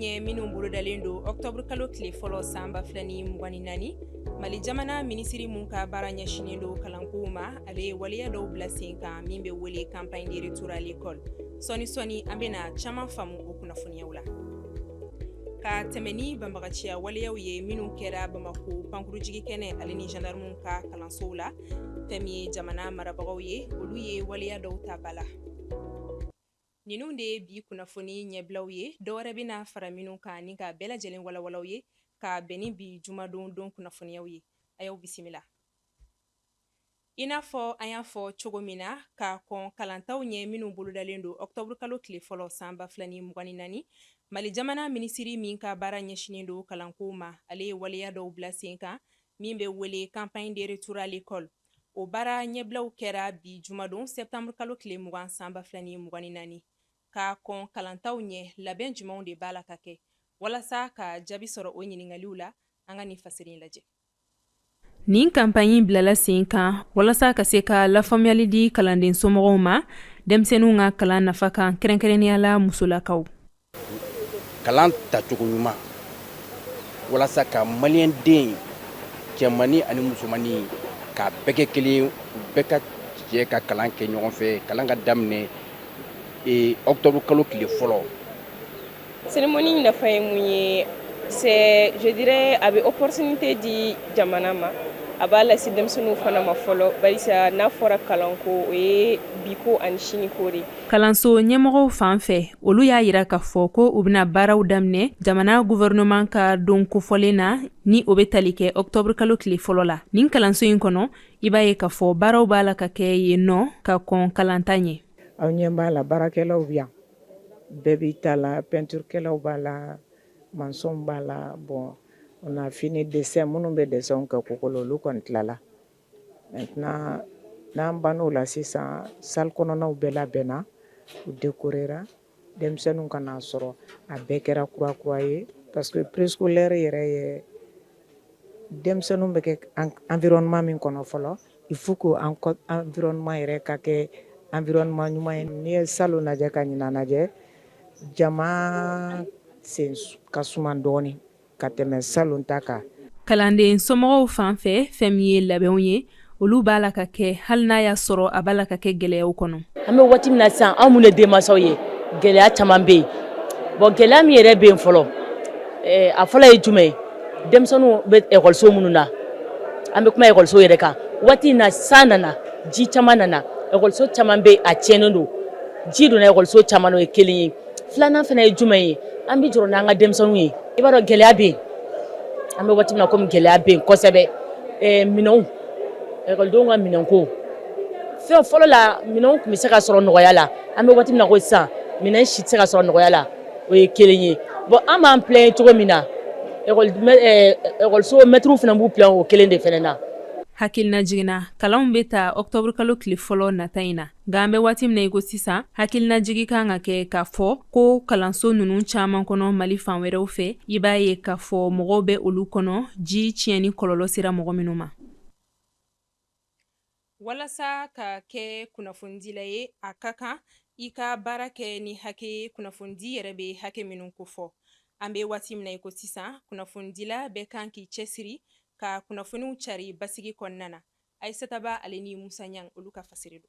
ɲɛ minnu bolodalen don octobre kalo tile fɔlɔ san 2024, Mali jamana minisiri mun ka baara ɲɛsinnen don kalankow ma, ale ye waleya dɔw bila sen kan min bɛ wele campagne de retour à l'école. Sɔɔni sɔɔni an bɛna caman faamu o kunnafoniyaw la. Ka tɛmɛ ni banbagaciya waleyaw ye minnu kɛra Bamako pankurujigi kɛnɛ ale ni gendarmew ka kalansow la, fɛn min ye jamana marabagaw ye, olu ye waleya dɔw ta ba la. Ninnu de ye bi kunnafoni ɲɛbilaw ye. Dɔwɛrɛ bɛna fara minnu kan ni ka bɛɛ lajɛlen walawalaw ye ka bɛn ni bi jumadon don kunnafoniyaw ye. A y'aw bisimila. I n'a fɔ an y'a fɔ cogo min na, ka kɔn kalantaw ɲɛ minnu bolodalen don octobre kalo tile fɔlɔ san 2024, Mali jamana minisiri min ka baara ɲɛsinnen don kalankow ma, ale ye waleya dɔw bila sen kan min bɛ wele campagne de retour à l'école. O baara ɲɛbilaw kɛra bi jumadon septembre kalo tile 20 san 2024. Ka kɔn kalantaw ɲɛ, labɛn jumɛnw de b'a la ka kɛ? Walasa ka jaabi sɔrɔ o ɲininkaliw la, an ka nin fasiri lajɛ. Nin campagne bilala sen kan walasa ka se ka lafaamuyali di kalanden somɔgɔw ma denmisɛnninw ka kalan nafa kan, kɛrɛnkɛrɛnnenya la musolakaw. Kalan tacogo ɲuman walasa ka maliyɛn den cɛmannin ani musomannin k'a bɛɛ kɛ kelen, u bɛɛ ka jɛ ka kalan kɛ ɲɔgɔn fɛ. Kalan ka daminɛ octobre kalo tile fɔlɔ. Cérémonie nafa ye mun ye? C'est, je dirais, a bɛ opportunité di jamana ma, a b'a lase denmisɛnninw fana ma fɔlɔ, barisa n'a fɔra kalanko, o ye biko ani siniko de. Kalanso ɲɛmɔgɔw fan fɛ, olu y'a yira k'a fɔ ko u bɛna baaraw daminɛ jamana gouvernement ka don kofɔlen na, ni o bɛ tali kɛ octobre kalo tile fɔlɔ la. Nin kalanso in kɔnɔ, i b'a ye k'a fɔ baaraw b'a la ka kɛ yen nɔ ka kɔn kalanta ɲɛ. Aw ɲɛ b'a la, baarakɛlaw bɛ yan, bɛɛ b'i ta la, peinturekɛlaw b'a la, maçon b'a la. Bon, on a fini dessin, minnu bɛ dessin kɛ koko la, olu kɔni tilala. Maintenant, n'an bann'o la sisan, salle kɔnɔnaw bɛɛ labɛnna, u décorera, denmisɛnninw ka n'a sɔrɔ a bɛɛ kɛra kura kura ye, parce que préscolaire yɛrɛ ye denmisɛnninw bɛ kɛ environnement min kɔnɔ fɔlɔ, il faut que environnement yɛrɛ ka kɛ environnement ɲuman ye. N'i ye salon lajɛ ka ɲinan lajɛ, jama sen ka suma dɔɔnin ka tɛmɛ salon ta kan. Kalanden somɔgɔw fan fɛ, fɛn min ye labɛnw ye, olu b'a la ka kɛ, hali n'a y'a sɔrɔ a b'a la ka kɛ gɛlɛyaw kɔnɔ. An bɛ waati min na sisan, anw minnu ye denmansaw ye, gɛlɛya caman bɛ yen. Bon, gɛlɛya min yɛrɛ bɛ yen fɔlɔ, a fɔlɔ ye jumɛn ye? Denmisɛnninw bɛ ekɔliso minnu na, an bɛ kuma ekɔliso yɛrɛ kan waati in na, san nana, ji caman nana, ekɔliso caman bɛ, a tiɲɛnen don, ji donna ekɔliso caman na. O ye kelen ye. Filanan fana ye jumɛn ye? An bɛ jɔrɔ n'an ka denmisɛnninw ye. I b'a dɔn, gɛlɛya bɛ yen. An bɛ waati min na komi gɛlɛya bɛ yen kosɛbɛ. Minɛnw, ekɔlidenw ka minɛnko, fɛn fɔlɔ la, minɛnw tun bɛ se ka sɔrɔ nɔgɔya la. An bɛ waati min na ko sisan, minɛn si tɛ se ka sɔrɔ nɔgɔya la. O ye kelen ye. Bon, an b'an plaint cogo min na, ekɔliso mɛtiriw fana b'u plaint o kelen de fana na. Hakilina jiginna, kalanw bɛ ta octobre kalo tile fɔlɔ nata in na. Nka an bɛ waati min na i ko sisan, hakilinajigi kan ka kɛ k'a fɔ ko kalanso ninnu caman kɔnɔ Mali fan wɛrɛw fɛ, i b'a ye k'a fɔ mɔgɔw bɛ olu kɔnɔ, ji tiɲɛni kɔlɔlɔ sera mɔgɔ minnu ma. Walasa ka kɛ kunnafonidila ye, a ka kan i ka baara kɛ ni hakɛ, kunnafonidi yɛrɛ bɛ hakɛ minnu kofɔ. An bɛ waati min na i ko sisan, kunnafonidila bɛɛ kan k'i cɛsiri ka kunnafoniw cari basigi kɔnɔna na. Aïssata Ba ale ni Musa Ɲang, olu ka fasiri don.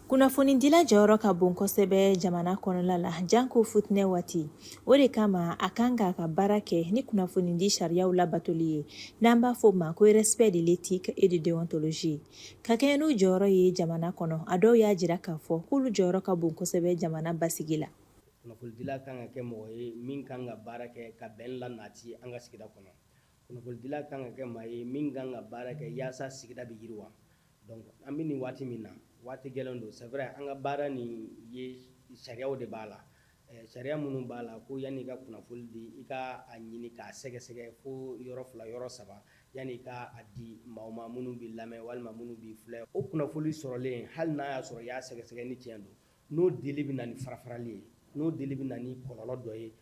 Kunnafonidila jɔyɔrɔ ka bon kosɛbɛ jamana kɔnɔla la, janko futinɛ waati. O de kama, a kan k'a ka baara kɛ ni kunnafonidi sariyaw labatoli ye, n'an b'a fɔ ma ko respect de l'éthique et de déontologie. Ka kɛɲɛ n'u jɔyɔrɔ ye jamana kɔnɔ, a dɔw y'a jira k'a fɔ k'olu jɔyɔrɔ ka bon kosɛbɛ jamana basigi la. Kunnafonidila kan ka kɛ mɔgɔ ye min kan ka baara kɛ ka bɛn la nati an ka sigida kɔnɔ. Kunnafonidila kan ka kɛ maa ye min kan ka baara kɛ yaasa sigida bɛ yiriwa. Donc an bɛ nin waati min na, waati gɛlɛn don, c'est vrai. An ka baara nin ye, sariyaw de b'a la, sariya minnu b'a la ko yanni i ka kunnafoni di, i ka a ɲini k'a sɛgɛsɛgɛ fo yɔrɔ fila, yɔrɔ saba, yanni i ka a di maaw ma minnu b'i lamɛn walima minnu b'i filɛ. O kunnafoni sɔrɔlen, hali n'a y'a sɔrɔ i y'a sɛgɛsɛgɛ ni tiɲɛ don, n'o dili bɛ na ni farafarali ye, n'o dili bɛ na ni kɔlɔlɔ dɔ ye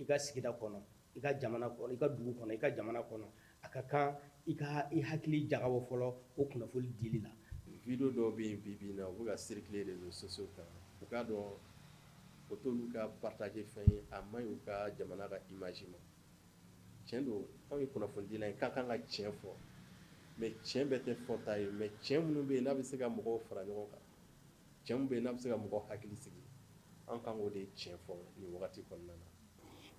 i ka sigida kɔnɔ, i ka jamana kɔnɔ, i ka dugu kɔnɔ, i ka jamana kɔnɔ, a ka kan i ka i hakili jagabɔ fɔlɔ o kunnafoni dili la. Vidéo dɔw bɛ yen bi bi in na, u bɛ ka circuler réseaux sociaux kan. U k'a dɔn O t'olu ka partager fɛn ye, a man ɲi u ka jamana ka image ma. Tiɲɛ don, anw ye kunnafonidila ye k'a kan ka tiɲɛ fɔ, mais tiɲɛ bɛɛ tɛ fɔta ye. Mais tiɲɛ minnu bɛ yen n'a bɛ se ka mɔgɔw fara ɲɔgɔn kan, tiɲɛ min bɛ yen n'a bɛ se ka mɔgɔw hakili sigi, an kan k'o de tiɲɛ fɔ nin wagati kɔnɔna na.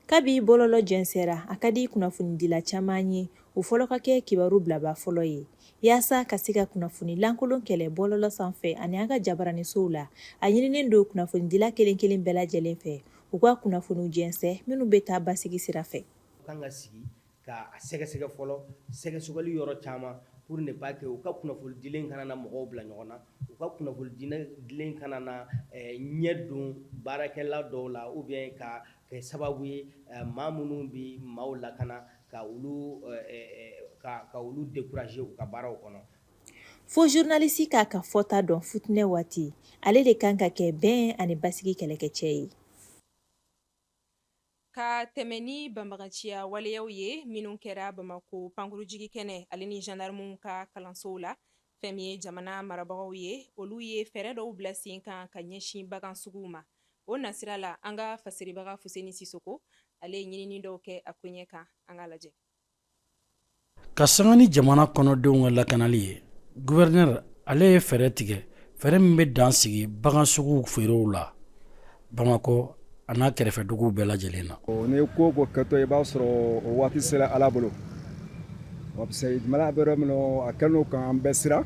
Kabi bɔlɔlɔ jɛnsɛra, a ka di kunnafonidila caman ye u fɔlɔ ka kɛ kibaru bilaba fɔlɔ ye, yaasa ka se ka kunnafoni lankolon kɛlɛ bɔlɔlɔ sanfɛ ani an ka jabaranisow la. A ɲininen don kunnafonidila kelen kelen bɛɛ lajɛlen fɛ, u ka kunnafoniw jɛnsɛ minnu bɛ taa basigi sira fɛ. Kan ka sigi k'a sɛgɛsɛgɛ fɔlɔ, sɛgɛsɛgɛli yɔrɔ caman, pour ne pas que u ka kunnafoni dilen kana na mɔgɔw bila ɲɔgɔn na, u ka kunnafoni dilen kana na ɲɛ don baarakɛla dɔw la, ou bien ka kɛ sababu ye maa minnu bɛ maaw lakana, ka olu décourager u ka baaraw kɔnɔ. Fo journaliste k'a ka fɔta dɔn futinɛ waati, ale de kan ka kɛ bɛn ani basigi kɛlɛkɛcɛ ye. Ka tɛmɛ ni banbaganciya waleyaw ye minnu kɛra Bamako pankurujigi kɛnɛ ale ni gendarmew ka kalansow la, fɛn min ye jamana marabagaw ye, olu ye fɛɛrɛ dɔw bila sen kan ka ɲɛsin bagan suguw ma. O nasira la, an ka fasiribaga Fuseni Sisoko, ale ye ɲinini dɔw kɛ a koɲɛ kan. An ka lajɛ. Ka sanga ni jamana kɔnɔdenw ka lakanali ye, gouverneur ale ye fɛɛrɛ tigɛ, fɛɛrɛ min bɛ dan sigi bagan suguw feerew la Bamakɔ a n'a kɛrɛfɛduguw bɛɛ lajɛlen na. Ni ko ko kɛtɔ, i b'a sɔrɔ o waati sera Ala bolo, parce que jamana bɛ yɔrɔ min na, a kɛlen don k'an bɛɛ siran.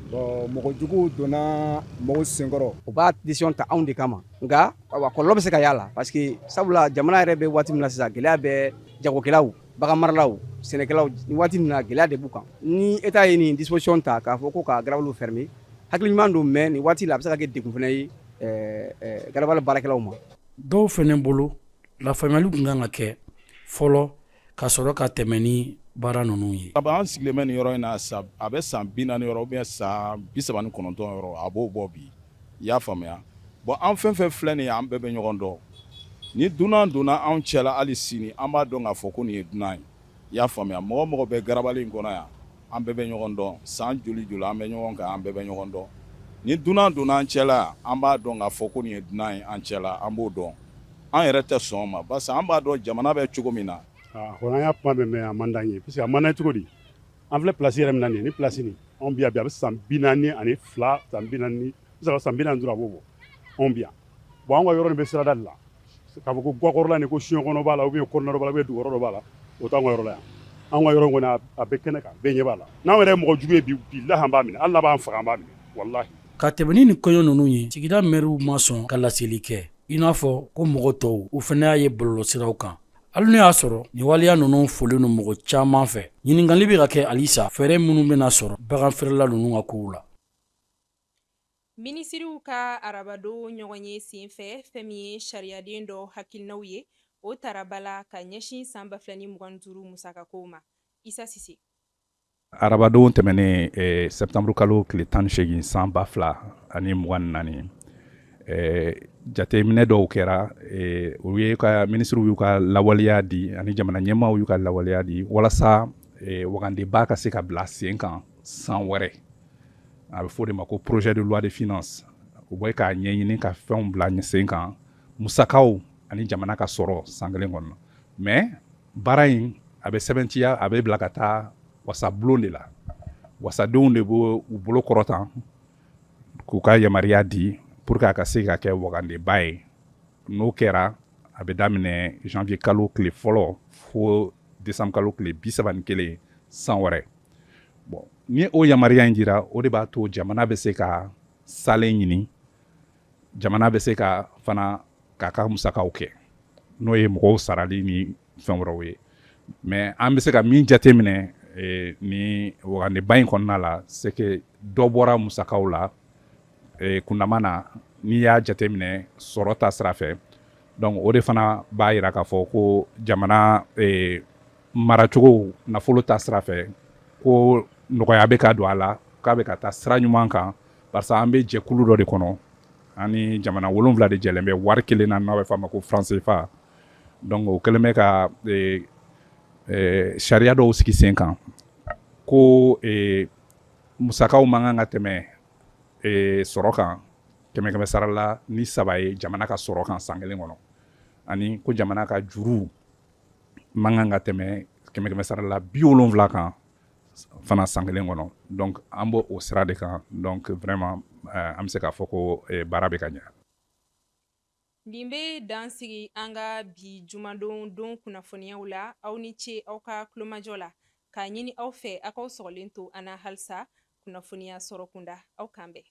Bon, mɔgɔ juguw donna mɔgɔw senkɔrɔ. U b'a décision ta anw de kama, nka awa, kɔlɔlɔ bɛ se ka y'a la, parce que sabula jamana yɛrɛ bɛ waati min na sisan, gɛlɛya bɛ jagokɛlaw, bagan maralaw, sɛnɛkɛlaw. Ni waati min na, gɛlɛya de b'u kan. Ni État ye nin disposition ta k'a fɔ ko ka garabaliw fermer, hakili ɲuman don, mais nin waati la, a bɛ se ka kɛ degun fana ye garabali baarakɛlaw ma. Dɔw fɛnɛ bolo, lafaamuyali tun kan ka kɛ fɔlɔ ka sɔrɔ ka tɛmɛ ni baara ninnu ye. An sigilen bɛ nin yɔrɔ in na, a bɛ san 40 yɔrɔ ou bien san 39 yɔrɔ, a b'o bɔ bi, i y'a faamuya. Bon, an fɛn fɛn filɛ nin ye, an bɛɛ bɛ ɲɔgɔn dɔn. Ni dunan donna anw cɛla hali sini, an b'a dɔn k'a fɔ ko nin ye dunan ye, i y'a faamuya. Mɔgɔ mɔgɔ bɛ garabali in kɔnɔ yan, an bɛɛ bɛ ɲɔgɔn dɔn. San joli joli an bɛ ɲɔgɔn kan, an bɛɛ bɛ ɲɔgɔn dɔn. Ni dunan donna an cɛla yan, an b'a dɔn k'a fɔ ko nin ye dunan ye an cɛla, an b'o dɔn. An yɛrɛ tɛ sɔn o ma, parce que an b'a dɔn jamana bɛ cogo min na. Kɔni, an y'a kuma mɛn, mais a man d'an ye, parce que a man d'an ye cogo di? An filɛ place yɛrɛ min na nin ye, ni place nin, anw bi yan bi, a bɛ san 42, san 40, san 45, a b'o bɔ, anw bi yan. Bon, an ka yɔrɔ nin bɛ sirada de la, k'a fɔ ko gakɔrɔla nin, ko soɲɛ kɔnɔ b'a la, ou bien kɔnɔna dɔ b'a la, ou bien dugukɔrɔ dɔ b'a la, o t'anw ka yɔrɔ la yan. Anw ka yɔrɔ kɔni, a bɛ kɛnɛ kan, bɛɛ ɲɛ b'a la. N'anw yɛrɛ ye mɔgɔ jugu ye bi, bilahi, an b'a minɛ. Hali n'a b'an faga, an b'a minɛ, walahi. Ka tɛmɛ ni nin kɔɲɔ ninnu ye, sigida mɛriw ma sɔn ka laseli kɛ i n'a fɔ ko mɔgɔ tɔw, u fana y'a ye bɔlɔlɔsiraw kan. Hali n'o y'a sɔrɔ nin waleya ninnu folen don mɔgɔ caman fɛ, ɲininkali bɛ ka kɛ halisa fɛɛrɛ minnu bɛna sɔrɔ bagan feerela ninnu ka kow la. Minisiriw ka arabadon ɲɔgɔn ye senfɛ, fɛn min ye sariyaden dɔ hakilinaw ye, o tara ba la ka ɲɛsin san 2025 musakakow ma. Isa Sise. Arabadon tɛmɛnen, septembre kalo tile 18 san 2024, jateminɛ dɔw kɛra. U ye ka minisiriw y'u ka lawaleya di ani jamana ɲɛmaaw y'u ka lawaleya di walasa wagandeba ka se ka bila sen kan san wɛrɛ. A bɛ fɔ o de ma ko projet de loi de finance. U bɛ k'a ɲɛɲini ka fɛnw bila sen kan, musakaw ani jamana ka sɔrɔ san kelen kɔnɔ. Mais baara in, a bɛ sɛbɛntiya, a bɛ bila ka taa wasabulon de la. Wasadenw de b'u bolo kɔrɔtan k'u ka yamaruya di pour que a ka se ka kɛ wagandeba ye. N'o kɛra, a bɛ daminɛ janvier kalo tile fɔlɔ fo décembre kalo tile 31 san wɛrɛ. Bon, ni o yamaruya in dira, o de b'a to jamana bɛ se ka salen ɲini, jamana bɛ se ka fana k'a ka musakaw kɛ, n'o ye mɔgɔw sarali ni fɛn wɛrɛw ye. Mais an bɛ se ka min jate minɛ ni wagandeba in kɔnɔna la, c'est que dɔ bɔra musakaw la kundama na, n'i y'a jate minɛ sɔrɔ ta sira fɛ. Donc o de fana b'a jira k'a fɔ ko jamana maracogo nafolo ta sira fɛ, ko nɔgɔya bɛ ka don a la, k'a bɛ ka taa sira ɲuman kan, parce que an bɛ jɛkulu dɔ de kɔnɔ, ani jamana 7 de jɛlen bɛ wari kelen na, n'a bɛ f'a ma ko franc CFA. Donc o kɛlen bɛ ka sariya dɔw sigi sen kan ko musakaw man kan ka tɛmɛ sɔrɔ kan. Kɛmɛ sara la ni 3 ye jamana ka sɔrɔ kan san kelen kɔnɔ, ani ko jamana ka juru man kan ka tɛmɛ kɛmɛ sara la 70 kan fana san kelen kɔnɔ. Donc an b'o o sira de kan. Donc vraiment, an bɛ se k'a fɔ ko baara bɛ ka ɲɛ. Nin bɛ dan sigi an ka bi jumadon don kunnafoniyaw la. Aw ni ce aw ka tulomajɔ la, k'a ɲini aw fɛ aw k'aw sɔgɔlen to an na halisa kunnafoniya sɔrɔ kunda. Aw kan bɛn.